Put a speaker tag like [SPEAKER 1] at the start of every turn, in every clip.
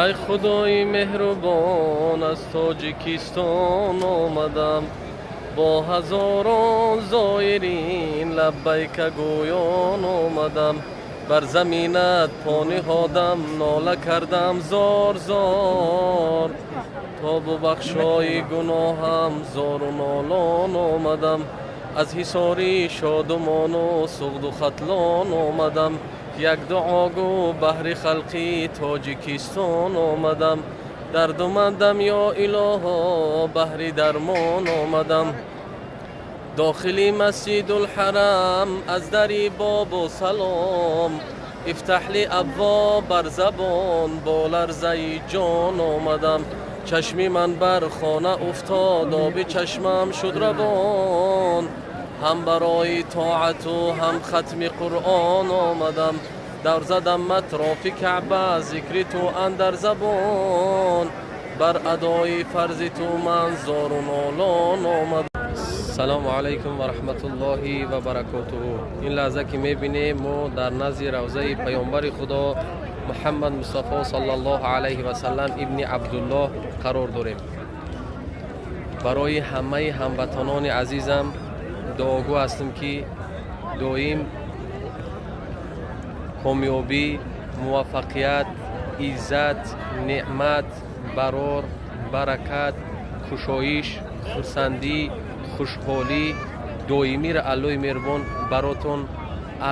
[SPEAKER 1] Ай Худои меҳрубон, аз Тоҷикистон омадам, бо ҳазорон зоирин лаббайка гӯён омадам, бар заминат по ниҳодам, нола кардам зор зор, то бубахшои гуноҳам, зору нолон омадам, аз Ҳисори Шодумону Суғду Хатлон омадам, як дуогӯ баҳри халқи Тоҷикистон омадам, дардумандам, ё илоҳо, баҳри дармон омадам, дохили Масҷидулҳарам аз дари бобу салом, افتح لي أبواب бар забон, бо ларзаи ҷон омадам, чашми ман бар хона уфтод, оби чашмам шуд равон, ҳам барои тоату ҳам хатми Қуръон омадам, давр задам атрофи Каъба, зикри ту андар забон, бар адои фарзи ту ман зору нолон омадам. Салому алайкум ва раҳматуллоҳи ва баракотуҳу. Ин лаҳза ки мебинем, мо дар назди равзаи паёмбари Худо Муҳаммад Мустафо саллаллоҳу алайҳи васаллам ибни Абдуллоҳ қарор дорем. Барои ҳамаи ҳамватанони азизам дуогӯ ҳастем, ки доим комёбӣ, муваффақият, иззат, неъмат, барор, баракат, кушоиш, хурсандӣ, хушҳолӣ доимиро Аллоҳи меҳрубон баротон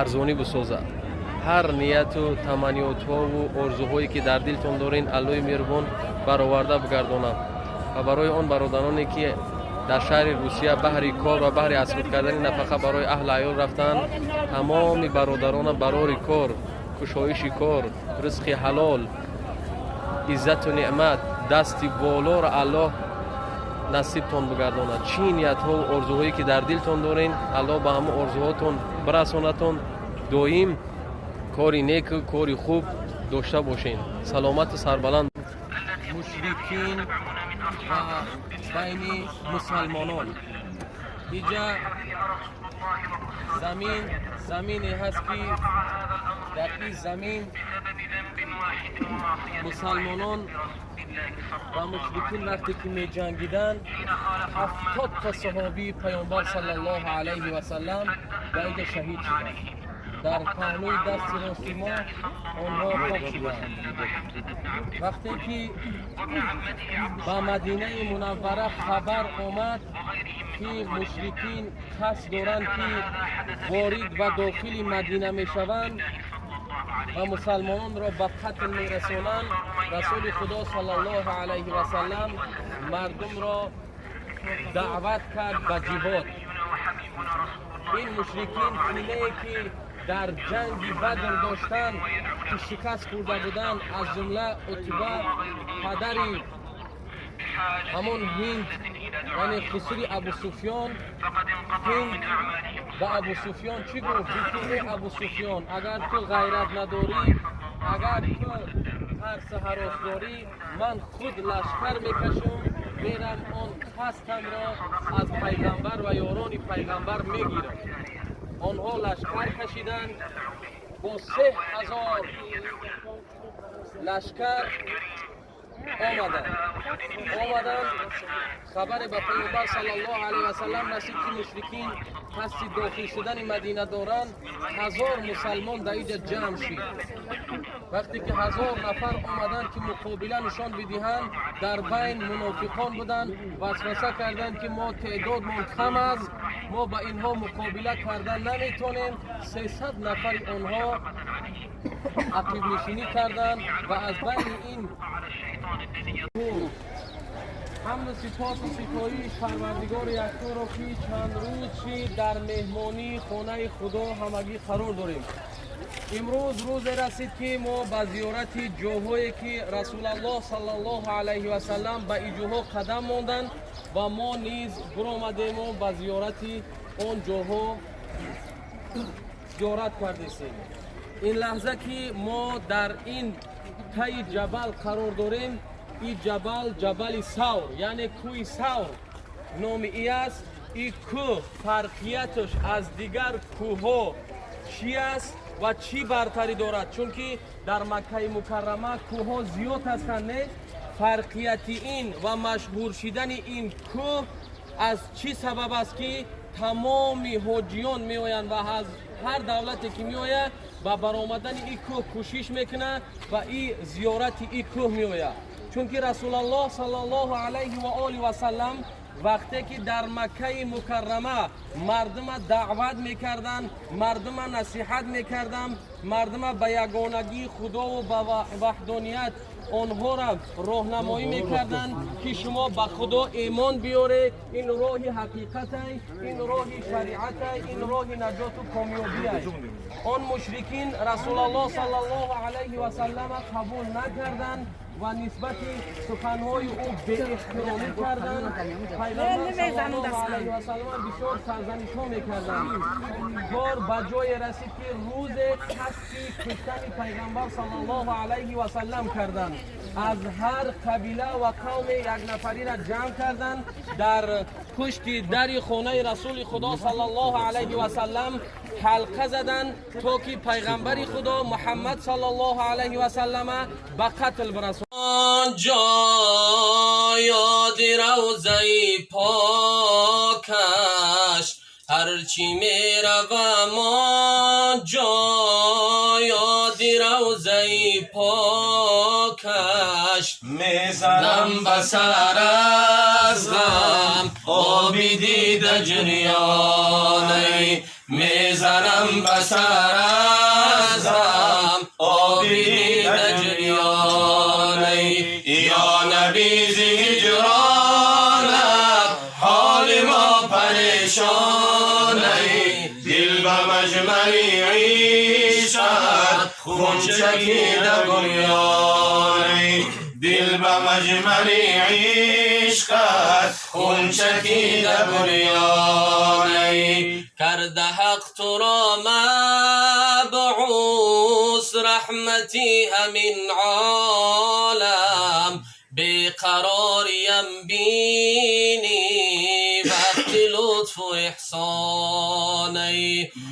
[SPEAKER 1] арзонӣ бисозад. Ҳар нияту таманниётҳову орзуҳое ки дар дилтон дорен, Аллоҳи меҳрубон бароварда бигардонад. Ва барои он бародароне ки дар шаҳри Русия баҳри кор ва баҳри аз худ кардани нафақа барои аҳлу аёл рафтанд, тамоми бародарона барори кор, кушоиши кор, ризқи ҳалол, иззату неъмат, дасти болоро Аллоҳ насибтон бигардонад. Чӣ ниятҳову орзуҳое ки дар дилтон дорен, Аллоҳ ба ҳамон орзуҳотон бирасонатон. Доим кори неку кори хуб дошта бошен, саломату сарбаланд. Мушрикин ва байни мусалмонон иҷа замин замине ҳаст, ки дар ин замин мусалмонон ва мушрикин вақте ки меҷангиданд, 70 та саҳобии паёмбар саллаллоҳу алайҳи васаллам ба иҷа шаҳид шуданд. Дар паҳлӯи дасти рости мо онҳо хок шуданд. Вақте ки ба Мадинаи Мунаввара хабар омад, ки мушрикин қасд доранд, ки ворид ва дохили Мадина мешаванд ва мусалмононро ба қатл мерасонанд, Расули Худо саллаллоҳу алайҳи васаллам мардумро даъват кард ба ҷиҳод. Ин мушрикин кинае ки дар ҷанги Бадр доштанд, ки шикаст хӯрда буданд, аз ҷумла Утба, падари ҳамон Ҳинд, яъне хусури Абусуфён. Ҳинд ба Абусуфён чӣ гуфт? Гуфт ки: «Э Абусуфён, агар ту ғайрат надорӣ, агар ту тарсу ҳарос дорӣ, ман худ лашкар мекашам, мерам, он қасдамро аз пайғамбар ва ёрони пайғамбар мегирам». Онҳо лашкар кашиданд, бо 3000 лашкар омаданд. Хабаре ба паёмбар саллаллоҳу алайҳи васаллам расид, ки мушрикин қасди дохил шудани Мадина доранд. 1000 мусалмон дар иҷа ҷамъ шид. Вақте ки 1000 нафар омаданд, ки муқобила нишон бидиҳанд, дар байн мунофиқон буданд, васваса карданд, ки мо теъдодмон кам аст, мо ба инҳо муқобила кардан наметонем. 300 нафари онҳо ақибнишинӣ карданд ва аз байни ин ҳамду сипосу ситоиш Парвардигори якторо, ки чанд рӯз шид дар меҳмонии хонаи Худо ҳамагӣ қарор дорем. Имрӯз рӯзе расид, ки мо ба зиёрати ҷоҳое ки Расулаллоҳ саллаллоҳу алайҳи васаллам ба ин ҷоҳо қадам монданд ва мо низ биромадему ба зиёрати он ҷоҳо зиёрат кардесем. Ин лаҳза ки мо дар ин таи ҷабал қарор дорем, ин ҷабал ҷабали Савр, яъне кӯҳи Савр номи и аст. Ин кӯҳ фарқияташ аз дигар кӯҳҳо чӣ аст? ва чӣ бартарӣ дорад? Чунки дар Маккаи Мукаррама кӯҳҳо зиёд ҳастанд, не? Фарқияти ин ва машҳур шидани ин кӯҳ аз чӣ сабаб аст, ки тамоми ҳоҷиён меоянд ва аз ҳар давлате ки меояд ба баромадани ин кӯҳ кӯшиш мекунад ва ин зиёрати ин кӯҳ меояд. Чунки Расулаллоҳ саллаллоҳу алайҳи ва олиҳи васаллам вақте ки дар Маккаи Мукаррама мардума даъват мекарданд, мардума насиҳат мекарданд, мардума ба ягонагии Худову ба ваҳдоният онҳоро роҳнамоӣ мекарданд, ки шумо ба Худо имон биёред, ин роҳи ҳақиқатай, ин роҳи шариатай, ин роҳи наҷоту комёбиай. Он мушрикин Расулаллоҳ саллаллоҳу алайҳи васаллама қабул накарданд ва нисбати суханҳои ӯ беэҳтиромӣ карданд. Пайғамбар саллаллоҳу алайҳи васаллам бисёр сарзанишҳо мекарданд. Кор ба ҷое расид, ки рӯзе қасди куштани пайғамбар саллаллоҳу алайҳи васаллам карданд. Аз ҳар қабила ва қавме як нафариро ҷамъ карданд, дар пушти дари хонаи Расули Худо саллаллоҳу алайҳи васаллам ҳалқа заданд, то ки пайғамбари Худо Муҳаммад саллаллоҳу алайҳи васаллама ба қатл бирасонанд. Ҷо ёди равзаи покаш, ҳарчи меравам он ҷо, ёди равзаи покаш
[SPEAKER 2] мезанам ба сар аз ғам оби дида ҷирёнай, мезанам ба сар аз ғам оби дида ҷирёнай. Ё Набӣ, зи ҳиҷронат ҳоли мо парешонай, дил ба маҷмари ишқат хун чакида бурёнай, дил ба маҷмари ишқат хун чакида бурёнай.
[SPEAKER 1] Карда ҳақ туро мабъус раҳмати ҳамин олам, беқарориям бини вақти лутфу эҳсонай,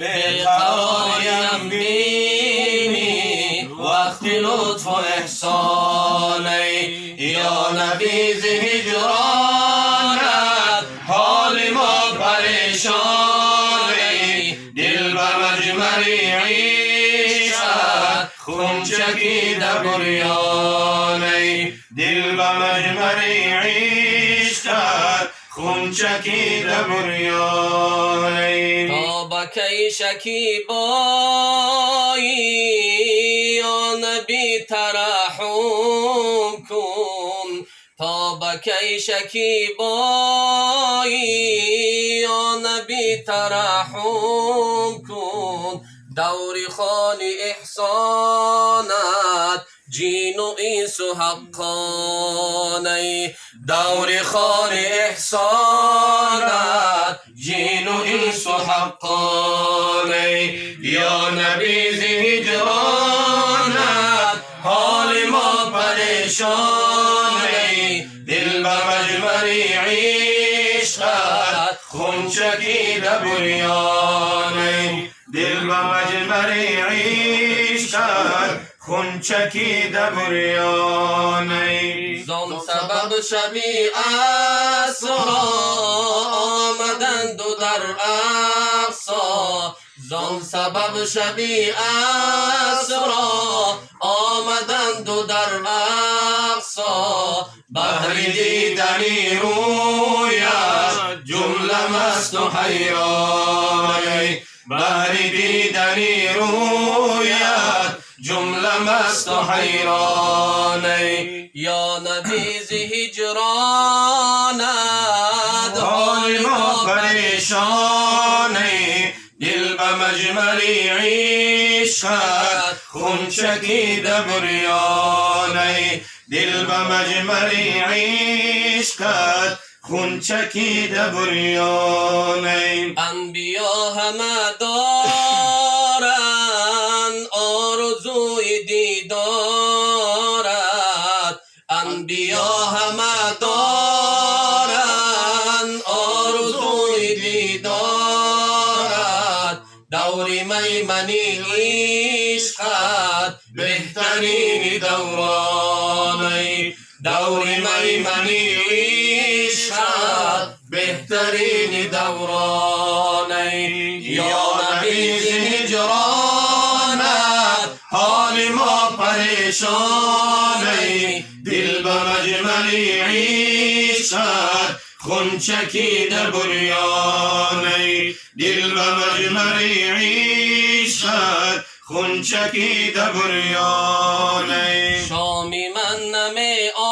[SPEAKER 2] беқарориям бини вақти лутфу эҳсонай. Ё Набӣ, зи ҳиҷронат ҳоли мо парешонай, дил ба маҷмари ишқат хун чакида бурёнай, дил ба маҷмари ишқат хун чакида бурёнай.
[SPEAKER 1] То ба кай шакибоӣ, ё Набӣ, тараҳҳум кун, то ба кай шакибоӣ, ё Набӣ, тараҳҳум кун, даври хони эҳсонат ҷину инсу ҳаққонай, даври хони эҳсонат
[SPEAKER 2] ҷину инсу ҳаққонай. Ё Набӣ, зи ҳиҷронат ҳоли мо парешонай, дил ба маҷмари ишқат хун чакида бурёнай, дил ба маҷмари ишқат хун чакида бурёнай.
[SPEAKER 1] Зон сабаб шаби асро омаданду дар Ақсо, зон сабаб шаби асро омаданду дар Ақсо,
[SPEAKER 2] баҳри дидани рӯяш ҷумла масту ҳайронай, баҳри дидани рӯят ҷумла масту ҳайронай.
[SPEAKER 1] Ё Набӣ, зи ҳиҷронат
[SPEAKER 2] ҳоли мо парешонай, дил ба маҷмари ишқат хун чакида бурёнай, дил ба маҷмари ишқат хун чакида бурёнай.
[SPEAKER 1] Анбиё ҳама доранд орзуи дидорат, анбиё ҳама доранд орзуи дидорат, даври маймани
[SPEAKER 2] давронай, даври маймани ишқат беҳтарини давронай. Ё Наби, зи ҳиҷронат ҳоли мо парешонай, дил ба маҷмали ишқат хун чакида бурёнай, дил ба маҷмали ишқат хун чакида бурёнай.
[SPEAKER 1] Шоми